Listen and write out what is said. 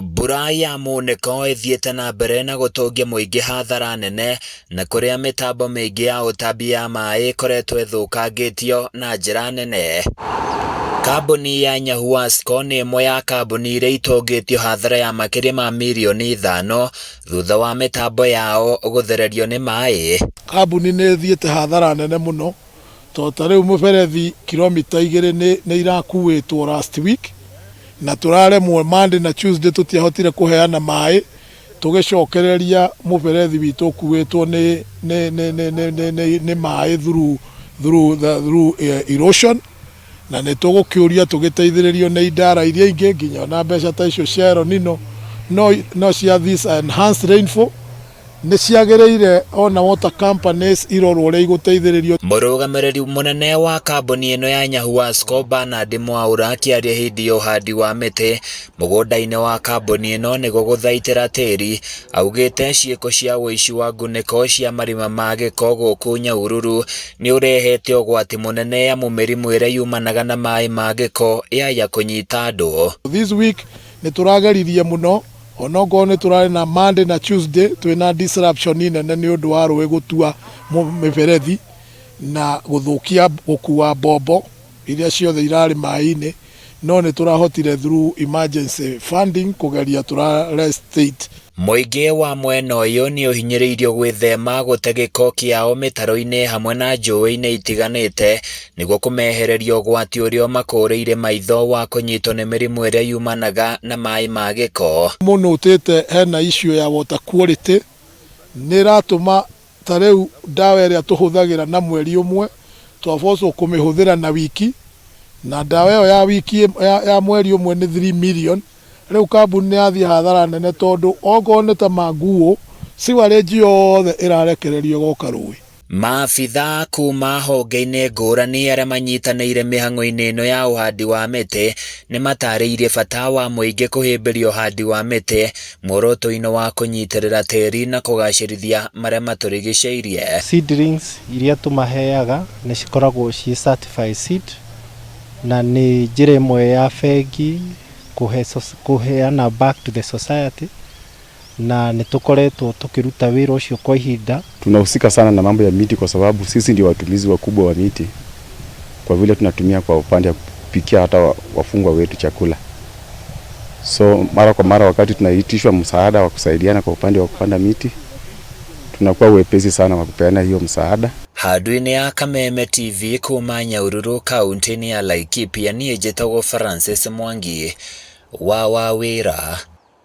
Mbura ya munĩko ĩthiĩte na mbere na gũtũngia mũingĩ hathara nene na kũrĩa mĩtambo mĩingĩ ya ũtambia ya maĩ ĩkoretwo ĩthũkangĩtio na njĩra nene. Kambuni ya Nyahuasco nĩ ĩmwe ya kambuni iria itũngĩtio hathara ya makĩria ma mirioni ithano thutha wa mĩtambo yao gũthererio nĩ maĩ. Kambuni nĩ ĩthiĩte hathara nene mũno tondũ ta rĩu mũberethi kilomita igĩrĩ nĩ irakuĩtwo last week na tũraremwo Monday na Tuesday tũtiahotire kũheana maĩ tũgĩcokereria mũberethi witũ ũkuĩtwo nĩ nĩ nĩ nĩ nĩ nĩ nĩ nĩ maĩ through erosion na nĩ tũgũkĩũria tũgĩteithĩrĩrio nĩ idara iria ingĩ nginya ona mbeca ta icio cia El Nino no cia this enhanced rainfall nĩ ciagĩrĩire ona water companies irorwo ũrĩa igũteithĩrĩrio. Mũrũgamĩrĩri mũnene wa kambuni ĩno ya Nyahuasco Bernard Mwaura akĩaria hĩndĩ ya ũhandi wa mĩtĩ mũgũnda-inĩ wa kambuni ĩno nĩguo gũthaitĩra tĩri, augĩte ciĩko cia ũici wa ngunĩko cia marima ma gĩko gũkũ Nyahururu nĩ ũrehete ũgwati mũnene amu mĩrimũ ĩrĩa yumanaga na maĩ ma gĩko yaya kũnyita andũ. This week nĩ tũrageririe mũno onokorwo nĩ tũrarĩ na Monday na Tuesday twĩna disruption nene nĩ ũndũ wa rũĩ gũtua mĩberethi na gũthũkia gũkua mbombo iria ciothe irarĩ maĩ-inĩ, no nĩ tũrahotire through emergency funding kũgeria tũra restate. Mũingĩ wa mwena ũyũ nĩ ũhinyĩrĩirio gwĩthema gũte gĩko kĩao mĩtaro-inĩ hamwe na njũĩ-inĩ itiganĩte nĩguo kũmehereria ũgwati ũrĩa ũmakũrĩire maitho wa kũnyitwo nĩ mĩrimũ ĩrĩa yumanaga na maĩ ma gĩko. Mũnũtĩte hena issue ya water quality nĩ ĩratũma ta rĩu ndawa ĩrĩa tũhũthagĩra na mweri ũmwe twabocwo kũmĩhũthĩra na wiki, na ndawa ĩyo ya wiki ya mweri ũmwe nĩ 3 million. Rĩu kambuni nĩ yathiĩ hathara nene tondũ okorwo nĩ ta manguo sewerage yothe ĩrarekererio ĩgoka rũĩ. Maabitha kuma honge-inĩ ngũrani arĩa manyitanĩire mĩhang'o-inĩ ĩno ya ũhandi wa mĩtĩ nĩ matarĩirie bata wa mũingĩ kũhĩmbĩria ũhandi wa mĩtĩ muoroto-inĩ wa kũnyitĩrĩra tĩri na kũgacĩrithia marĩa matũrigicĩirie. Seedlings iria tũmaheaga nĩ cikoragwo ciĩ certified seed na nĩ njĩra ĩmwe ya bengi kũheana back to the society na nĩ tũkoretwo tũkĩruta wĩra ũcio kwa ihinda. Tunahusika sana na mambo ya miti kwa sababu sisi ndio watumizi wakubwa wa miti, kwa vile tunatumia kwa upande wa kupikia hata wafungwa wetu chakula. So mara kwa mara wakati tunaitishwa msaada wa kusaidiana kwa upande wa kupanda miti, tunakuwa wepesi sana wa kupeana hiyo msaada. Handũ-inĩ ya Kameme TV kuma Nyahururu kaunti-inĩ ya Laikipia, niĩ njĩtagwo Francis Mwangi wa Wawĩra.